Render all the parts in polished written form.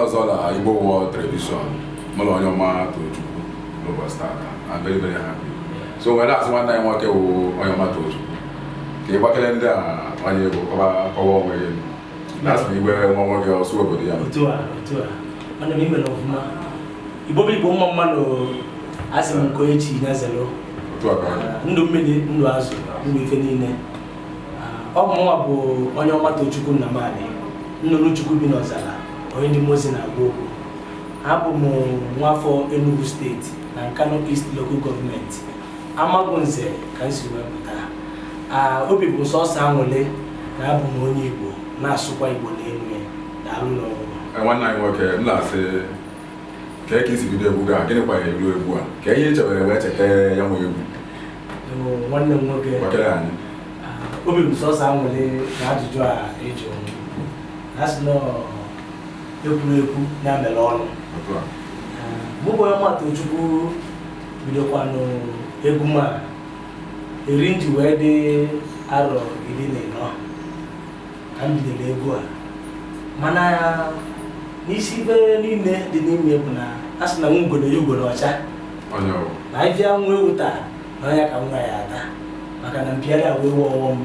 Ọzọ na Igbo World Television, mụ na onye ọma Tochukwu n'ụbọchị tata. I'm very very happy. So were asị nwanne anyị nwoke wụ onye ọma Tochukwu ka ị gbakere ndị a onye bụ kọwa kọwa onwe gị na-asị na igwe nwa nwoke ọsụ obodo ya. Otu a, otu a, nwanne m, imere ọfụma. Igbo bụ Igbo, mma mmadụ. Asị m nke onye chi ya zelo. Otu a ka ọ dị. Ndụ mmiri, ndụ azụ, ndụ ife niile. Ọ bụ mụnwa bụ onye ọma Tochukwu Nnamani, nnụnụ Chukwu bi n'ọzara, onye ndị mozi na-agwa okwu. Abụ m nwafọ Enugu Steeti na Nkanu East Local Government, Amagunze ka m si wee pụta. Obi bụ sọsọ aṅụrị na abụ m onye Igbo na-asụkwa Igbo n'elu ya. Daalụ n'ọrụ. Nwanne anyị nwoke, m na-asị ka ka isi bido egwu ga, gịnị kwa elu egwu a, ka ihe ị chebere wee cheta ya nwe egwu? Nwanne m nwoke, gbakere anyị. Obi bụ sọsọ aṅụrị na ajụjụ a ịjụ m. Na sị nọ ekwuru ekwu ya mere ọnụ. Otu a. Mụ bụ onye ọma Tochukwu bidokwanụ egwu ma eri nji wee dị arọ 14 ka m bidoro egwu a, mana n'isi ife niile dị n'ime bụ na a sị na nwa ugodo ya ugodo ọcha. Onye ọ Na ịbịa nwa ewu taa na ọnya ka nwa ya ata, maka na mpịara wee wee ọghọm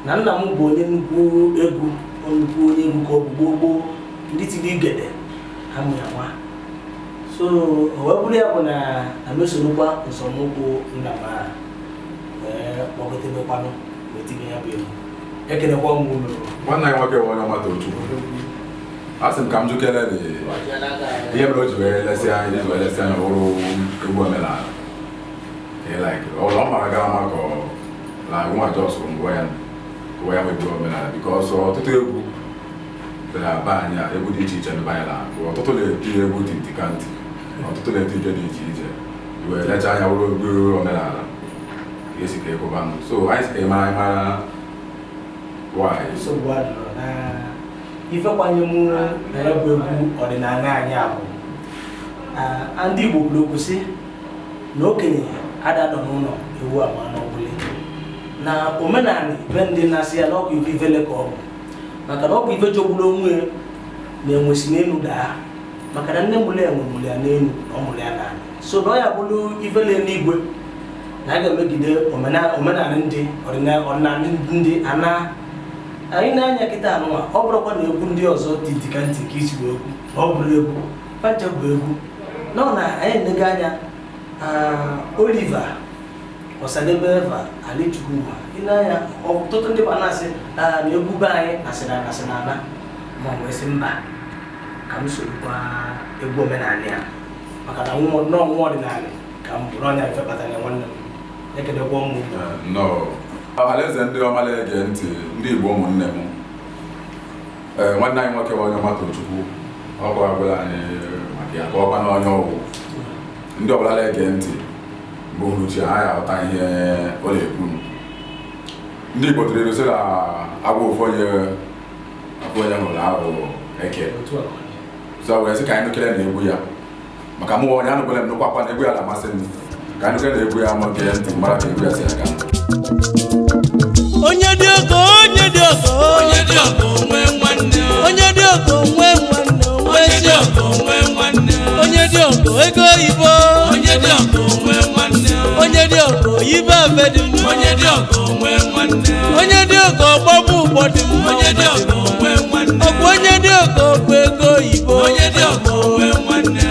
na nna m bụ onye nnukwu egwu, nnukwu onye egwu ka ọ bụ gboo gboo. Ndị tiri igede ha mụ ya nwa, so o wee bụrụ ya bụ na na m esorokwa nzọmụkwụ nna m a wee kpọgotebekwanụ wee tinye ya bụ egwu. Ekenekwa m unu. Nwanne anyị nwoke bụ onye ọma Tochukwu, a sị m ka m jụkele dị ihe mere o ji wee lesị anya, iji wee lesị anya bụrụ egwu omenala ka ị like ọ ọ mara gara ama ka ọ na nwa jos ngwa ya ngwa ya nwe egwu omenala, because ọtụtụ egwu dị na be anyị a, egwu dị iche iche ndị be anyị na-akụ, ọtụtụ na-eti egwu tintikanti, ọtụtụ na-eti nke dị iche iche, i wee lecha anya bụrụ egwu omenala ka esi ka ịkụba. So anyị sị ka ị mara, anyị mara why. Nsogbu adịrọ. Na ife kwanye mụ na ya bụ egwu ọdịnala anyị a bụ ndị Igbo kwuru okwu sị na okenye ada nọ n'ụlọ ewu ama n'ọbụla na omenala be ndị na-asị ya na ọkụ ife ifele ka ọ bụ, maka na ọ bụ ife jọgburu onwe ya na enwe si n'elu daa, maka na nne mụrụ enwe mụrụ ya n'elu na ọ mụrụ ya n'ala, so na ọ ya bụrụ ifele n'igwe na a ga-emegide omenala ndị ọdịnala ndị ana anyị na-anya kịta anụnwa. Ọ bụrụkwa na egwu ndị ọzọ tintika ntị ka isi wee kwu na ọ bụrụ egwu pancha bụ egwu nọ na anyị enego anya. Oliver Ọsadebe, Eva Ali Chukwuma, ị na-anya ọtụtụ ndị ba na-asị na egwu be anyị nasịrị anasị na ana ma wee sị mba, ka m sorokwa egwu omenala ya, maka na nọọ nwa ọdịnala ka m bụrụ ọnya ife kpatara ya. Nwanne m, ekelekwa m unu. Nnọọ, ọhaneze ndị ọma na-ege ntị, ndị Igbo ụmụnne m. Ee, nwanne anyị nwoke bụ onye ọma Tochukwu, ọ kọwagwara anyị maka ya ka ọkwa na onye ọgwụ. Ndị ọbụla na-ege ntị bụ uhuruchi ha ya aghọta ihe ọ na-ekwu. Ndị Igbo tụrụ ilu sị na agwa ofu onye afụ onye hụrụ ahụ eke. Otu a ka ọ dị. So wee sị ka anyị nụkere na egwu ya, maka mụ onye anụkwere m nụkwakwa na egwu ya na-amasị m, ka anyị nụkere na egwu ya ma gee ntị mara ka egwu ya si aga. Onye dị ọgọ, onye dị ọgọ, Onye dị ọgọ nwee nwanne. Onye dị ọgọ nwee nwanne, Onye nwee dị ọgọ nwee nwanne. Onye dị ọgọ ego oyibo. Onye dị ọgọ nwee nwanne. Onye dị ọgọ yibe afe dị mma. Onye dị ọgọ nwee nwanne. Onye dị ọgọ ọgbọgbụ ụgbọ dị mma. Onye dị ọgọ nwee nwanne. Ọkwa onye dị ọgọ bụ ego oyibo. Onye dị ọgọ nwee nwanne.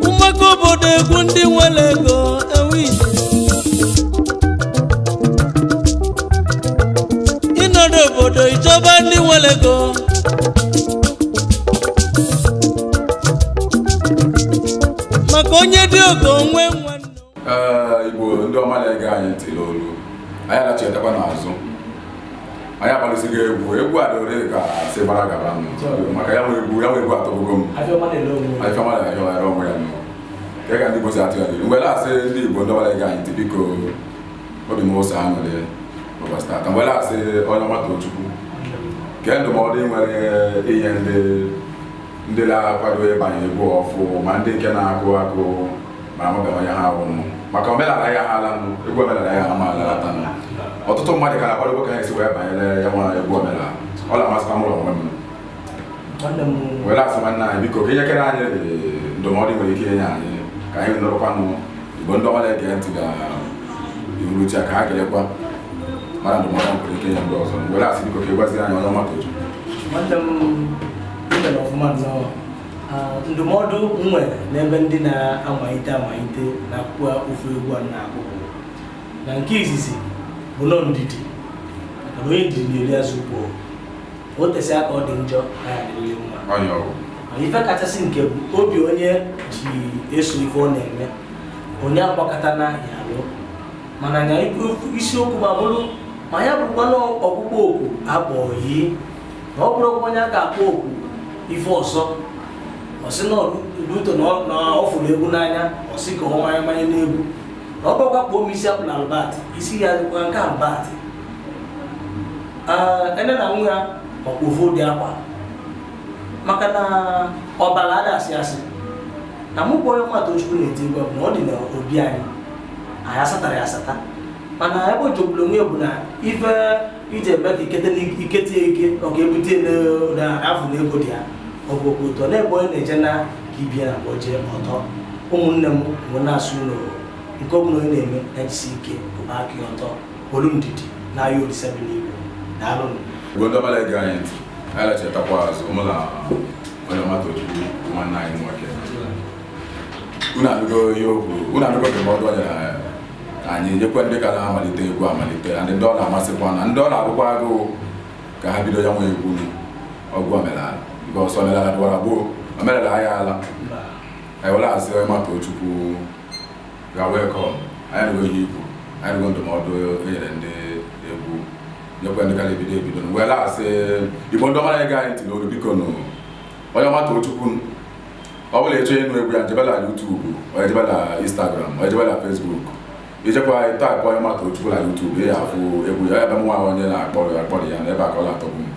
Mgbakọ obodo, egwu ndị nwere ego enwe ije. Ịnọdụ obodo ịchọba ndị nwere ego, maka onye dị ọgọ nwee nwanne. Ee, Igbo ndị ọma na-ege anyị ntị n'olu, anyị alachitakwa n'azụ. Anyị akpalisigo egwu, egwu a dịrị ka si gbara gaba nụ, maka ya nwe egwu, ya nwe egwu atọgbugo m. Afịa ọma na-ele onwe ya. Afịa ọma na-ere onwe ya nụ ka ka ndị Igbo si atụ ya n'ilu. Mgbe na-asị ndị Igbo ndị ọma na-ege anyị ntị, biko, obi m ụsọ aṅụrị ụbọchị taata. Mgbe na-asị onye ọma Tochukwu, kee ndụmọdụ ị nwere inye ndị na-akwado ịbanye egwu ọfụ, ma ndị nke na-akụ akụ ma amabeghị onye ha wụnụ, maka omenala ya ha alanụ, egwu omenala ya ha ma alalatanụ. Ọtụtụ mmadụ ka na-akwadokwa ka ha esi wee banyere ya nwa egwu omenala. Ọ na-amasịkwa mụrụ onwe m. Nwanne m. Were asị nwanne anyị, biko, ka inyekere anyị ndụmọdụ nwere ike inye anyị ka anyị nụrụkwanụ. Igbo ndị ọma na-ege ntị ga-eruchi ka ha kelekwa mara ndụmọdụ ahụ nwere ike inye ndị ọzọ. Were asị, biko, ka ị gwazie anyị onye ọma Tochukwu. Nwanne m, imere ọfụma nnọọ. Ndụmọdụ m nwere n'ebe ndị na-amalite amalite na akwụkwọ ofu egwu a na-akụ bụ na nke izizi bụ nọ ndidi, maka na onye ndidi na-eri azụ ukpo. O tesị aka ọ dị njọ na ya adịrịghị mma. Onye ọgwụ. Mana ife kachasị nke bụ obi onye ji eso ife ọ na-eme, onye agbakọta na ya alụ. Mana nya isiokwu ma bụrụ ma ya bụrụkwa na ọkpụkpọ oku akpọ yi na ọ bụrụkwa onye a ga-akpọ oku ife ọzọ, ọ sị na ruto na ọ fụrụ egwu n'anya, ọ sị ka ọ manye manye n'egwu, na ọ bụrụkwa kpọọ m isi apụl Albert, isi ya dịkwa nke Albert. Ene na nwa ya makwa ofu ụdị akwa, maka na ọbara ada asị asị na mụ bụ onye ọma Tochukwu na-eti egwu bụ na ọ dị n'obi anyị, anyị asatara ya asata. Mana ebe o jogburu onwe ya bụ na ife iji eme ka ikete ikete ya ike, ọ ga-ebute n'afọ na ego dị ya, ọ bụ okwu ụtọ n'ebe onye na-eje na ka ibie na mgbe o jee ọtọ. Ụmụnne m bụ na-asụ ụlọ nke ọ bụla onye na-eme na-ejisi ike, ụba aka ya ọtọ, olu ndidi na ahịa Olise bi n'Igbo. Daalụnụ. Igbo ndị ọma na-ege anyị ntị, anyị lachetakwa azụ mụ na onye ọma Tochukwu, nwanne anyị nwoke. Unu anụgo ihe o kwuru, unu anụgo ndụmọdụ o nyere anyị, nyekwa ndị ka na-amalite egwu amalite na ndị ọ na-amasịkwa na ndị ọ na-agụkwa agụụ ka ha bido ya nwe egwu ọgwụ omenala, because omenala dịwara gboo, omenala anyị ala. Mba. Anyị were asị onye ọma Tochukwu, you are welcome. Anyị anụgo ihe ikwu, anyị anụgo ndụmọdụ e nyere ndị egwu, nyekwa ndị kara ebido ebido. Were asị Igbo ndị ọma na-ege anyị ntị n'olu, biko nụ, onye ọma Tochukwu, ọ bụla ịchọ ịnụ egwu ya, jebela YouTube, onye jebela Instagram, onye jebela Facebook, ijekwa type onye ọma Tochukwu na YouTube, ị afụ egwu ya. Ebe m nwa onye na-akpọrọ ya akpọrọ ya na ebe a ka ọ na-atọgbu m.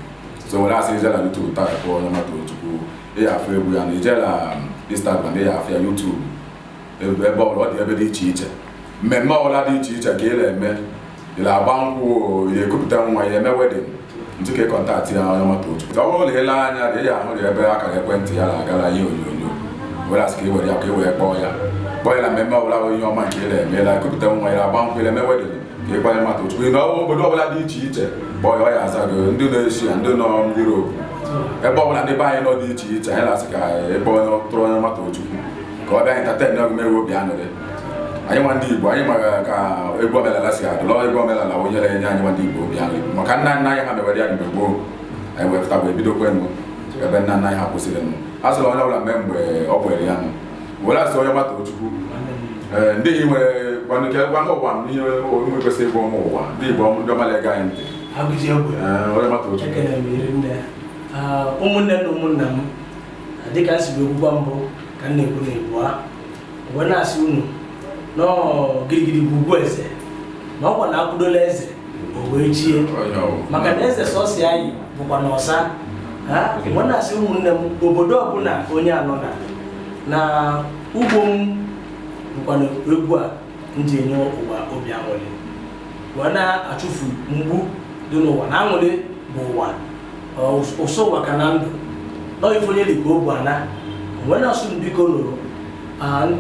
So were asị ije na YouTube, type onye ọma Tochukwu, ị afụ egwu ya, na ije na Instagram, ị afụ ya, YouTube, ebe ọbụla ọ dị, ebe dị iche iche, mmemme ọbụla dị iche iche ka ị na-eme, ị na-agba nkwụ, ị na-ekupụta nwa, ị na-eme wedding, ntụ ka ị contact ya onye ọma Tochukwu. Ọ bụrụ na ile anya dị, ị ahụ dị ebe akara ekwentị ya na-agara ihe onyonyo. Were asị ka ị were ya ka ị wee kpọọ ya, kpọọ ya na mmemme ọbụla bụ ihe ọma nke ị na-eme, ị na-ekupụta nwa, ị na-agba nkwụ, ị na-eme wedding, ka ị kwanye Tochukwu. Ị nọ obodo ọbụla dị iche iche, kpọọ ya, ọ ya aza gị. Ndị nọ Eshia, ndị nọ Europe, ebe ọbụla ndị be anyị nọ dị iche iche, anyị na-asị ka ịkpọ onye tụrụ onye ọma Tochukwu ka ọ bịa entertain ọgụ mewe obi aṅụrị. Anyị nwa ndị Igbo, anyị mara ka egwu omenala si adị. Lọọ egwu omenala onye na-enye anyị nwa ndị Igbo obi aṅụrị, maka nna nna anyị ha mewere ya mgbe gboo. Anyị wee pụta wee bidokwenụ ebe nna nna anyị ha kwụsịrị nụ. A sịrị onye ọbụla mee mgbe ọ kwere ya nụ. Were asị onye ọma Tochukwu, ee, ndị yi nwere gwanụ ụwa ihe onwe kwesịrị ịgwa ụmụ ụwa, ndị Igbo ndị ọma na-ege anyị ntị. Agụji egbe. Ee, onye ọma Tochukwu. Ekele m iri nne. Ụmụnne na ụmụnna m, dịka m si wee kwukwa mbụ ka m na-ekwu na ebua wee na-asị unu nọọ girigiri bụ ugwu eze, na ọkwa na akwụdola eze o wee chie. Onye ọwụ. Maka na eze sọsị anyị bụkwa na ọsa ha. Wee na-asị ụmụnne m, obodo ọbụla onye anọ na ugbo m bụkwa na egwu a m ji enye ụwa obi aṅụrị, wee na-achụfu mgbu dị n'ụwa, na aṅụrị bụ ụwa ụsọ ụwa ka na ndụ nọ ife onye dị ka o bu ana. Wee na-asụ m, biko nụrụ,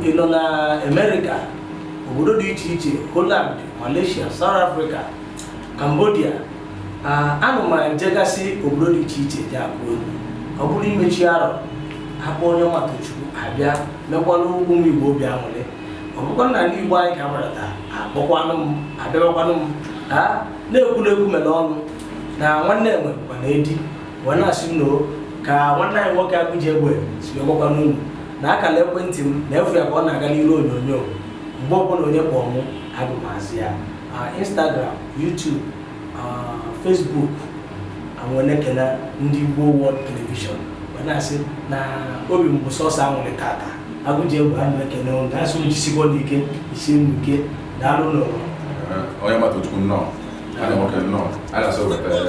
ị nọ na Amerịka, obodo dị iche iche, Holland, Malaysia, South Africa, Cambodia, anụ m njegasị obodo dị iche iche dị akụ egwu. Ọ bụrụ imechi arọ, akpọ onye ọma Tochukwu abịa mekwalụ ụmụ Igbo obi aṅụrị. Ọ bụkwa na ndị Igbo anyị ka gbarata, akpọkwanụ m, abịabakwanụ m ha na-ekwulu egwu mere ọnụ na nwanne enwe bụkwa na edi. Wee na-asị unu ka nwanne anyị nwoke Agụji Egbe si wee gwakwanụ unu na akara ekwentị m na-efu ya ka ọ na-aga n'iru onyonyo. Mgbe ọbụla onye kpọọ mụ, agụ m azị ya. Instagram, YouTube, Facebook. Nwere ekele ndị Igbo World Television, wee na-asị na obi m bụ sọsọ aṅụrị tata. Agụji Egbe, ana m ekene unu, na-asị unu jisikwa n'ike, isi unu ike. Daalụ n'ụwa. Onye ọma Tochukwu, nnọọ. Anyị nwoke, nnọọ. Anyị na-asị weta ya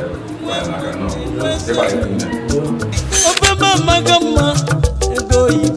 n'aka, nnọọ, ịgbalị nne. Ofe m amaghị mma ego oyibo.